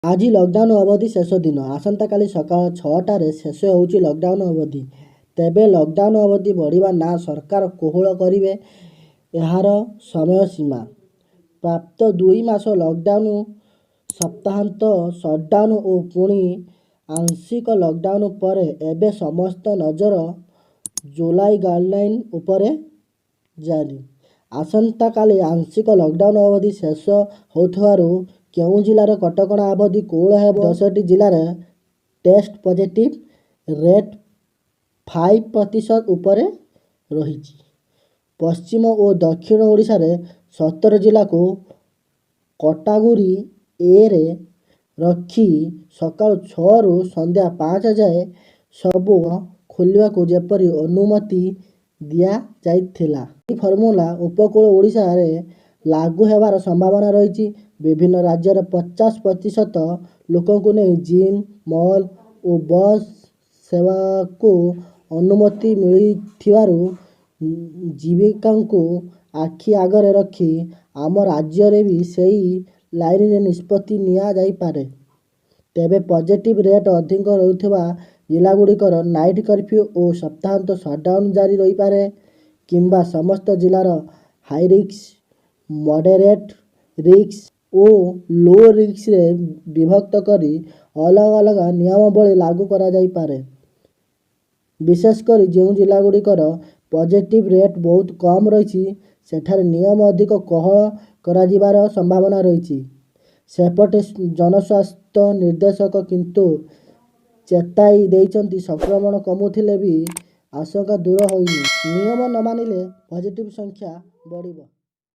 ଆଜି ଲକଡାଉନ୍ ଅବଧି ଶେଷ ଦିନ। ଆସନ୍ତାକାଲି ସକାଳ 6ଟାରେ ଶେଷ ହେଉଛି ଲକଡାଉନ୍ ଅବଧି। ତେବେ ଲକଡାଉନ୍ ଅବଧି ବଢ଼ିବ ନା ସରକାର କୋହଳ କରିବେ ଏହାର ସମୟସୀମା। ପ୍ରାପ୍ତ 2 ମାସ ଲକଡାଉନ୍, ସପ୍ତାହାନ୍ତ ସଟ୍‌ଡାଉନ୍ ଓ ପୁଣି ଆଂଶିକ ଲକଡାଉନ୍ ପରେ ଏବେ ସମସ୍ତଙ୍କ ନଜର ଜୁଲାଇ ଗାଇଡ୍‌ଲାଇନ୍ ଉପରେ ଜାରି। ଆସନ୍ତାକାଲି ଆଂଶିକ ଲକଡାଉନ୍ ଅବଧି ଶେଷ ହେଉଥିବାରୁ କେଉଁ ଜିଲ୍ଲାରେ କଟକଣା ଅବଧି କୋହଳ ହେବ, 10ଟି ଜିଲ୍ଲାରେ ଟେଷ୍ଟ ପଜିଟିଭ୍ ରେଟ୍ 5% ଉପରେ ରହିଛି। ପଶ୍ଚିମ ଓ ଦକ୍ଷିଣ ଓଡ଼ିଶାର 17 ଜିଲ୍ଲାକୁ କାଟାଗୋରୀ ଏରେ ରଖି ସକାଳ 6ରୁ ସନ୍ଧ୍ୟା 5 ଯାଏ ସବୁ ଖୋଲିବାକୁ ଯେପରି ଅନୁମତି ଦିଆଯାଇଥିଲା, ସେହି ଫର୍ମୁଲା ଉପକୂଳ ଓଡ଼ିଶାରେ ଲାଗୁ ହେବାର ସମ୍ଭାବନା ରହିଛି। ବିଭିନ୍ନ ରାଜ୍ୟରେ 50% ଲୋକଙ୍କୁ ନେଇ ଜିମ୍, ମଲ୍ ଓ ବସ୍ ସେବାକୁ ଅନୁମତି ମିଳିଥିବାରୁ ଜୀବିକାକୁ ଆଖି ଆଗରେ ରଖି ଆମ ରାଜ୍ୟରେ ବି ସେହି ଲାଇନରେ ନିଷ୍ପତ୍ତି ନିଆଯାଇପାରେ। ତେବେ ପଜିଟିଭ୍ ରେଟ୍ ଅଧିକ ରହୁଥିବା ଜିଲ୍ଲାଗୁଡ଼ିକରେ ନାଇଟ୍ କର୍ଫ୍ୟୁ ଓ ସପ୍ତାହାନ୍ତ ସଟ୍‌ଡାଉନ୍ ଜାରି ରହିପାରେ କିମ୍ବା ସମସ୍ତ ଜିଲ୍ଲାକୁ ହାଇରିସ୍କ, ମଡେରେଟ୍ ରିସ୍କ ଓ ଲୋ ରିସ୍କରେ ବିଭକ୍ତ କରି ଅଲଗା ଅଲଗା ନିୟମାବଳୀ ଲାଗୁ କରାଯାଇପାରେ। ବିଶେଷକରି ଯେଉଁ ଜିଲ୍ଲାଗୁଡ଼ିକରେ ପଜିଟିଭ୍ ରେଟ୍ ବହୁତ କମ୍ ରହିଛି, ସେଠାରେ ନିୟମ ଅଧିକ କୋହଳ କରାଯିବାର ସମ୍ଭାବନା ରହିଛି। ସେପଟେ ଜନସ୍ୱାସ୍ଥ୍ୟ ନିର୍ଦ୍ଦେଶକ କିନ୍ତୁ ଚେତାଇ ଦେଇଛନ୍ତି, ସଂକ୍ରମଣ କମୁଥିଲେ ବି ଆଶଙ୍କା ଦୂର ହୋଇନି। ନିୟମ ନ ମାନିଲେ ପଜିଟିଭ୍ ସଂଖ୍ୟା ବଢ଼ିବ।